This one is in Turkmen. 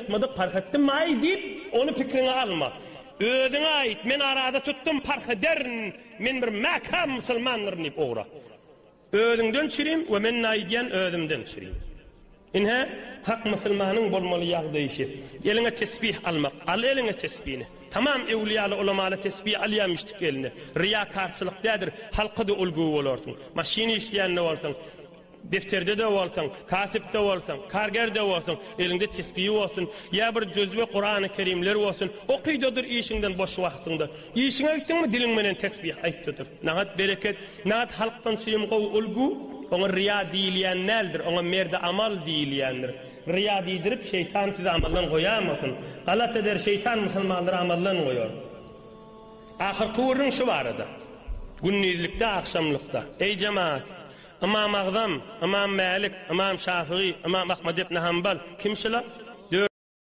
tutmadyk parh etdim-aý diýip, ony pikiriňe alma. Özüňe aýt, men araza tutdum, parh ederin, men bir mäkäm musulmandyryn diýip ugra. Özüňden çirim we men aýdýan özümden çirim. Ine, hak musulmanyň bolmaly ýagdaýy şi. Eliňe tesbih almak, al eliňe tesbini. Tamam öwlüýaly ulamaly tesbih alýamyşdyk eline. Ryýakarçylyk dädir, halka-da ulgy bolarsyň. Maşyn işleýän-de bolsaň, Defterde-de bolsaň, kasypda bolsaň, kargerde bolsaň, eliňde tesbihi bolsun, ýa bir jüzwe Kurany Kerimler bolsun, oky-da dur işiňden boş wagtyňda. Işiňe gitdiňmi, diliň menen tesbih aýt-da dur. Nagat bereket, nagat halkdan süýüm gowy ulgu, oňa ryýa diýilýän däldir, oňa merdi amal diýilýändir. Ryýa diýdirip, şeýtan sizi amaldan goýamasyn. Galat eder, şeýtan musulmanlary amaldan goýar. Ahyrky gürrüň şu barada. Gündizlikde, agşamlykda. Eý jemagat! Ymam Agzam, Ymam Mälik, Ymam Şafygy, Ymam Ahmad ibn Hanbal kim şular?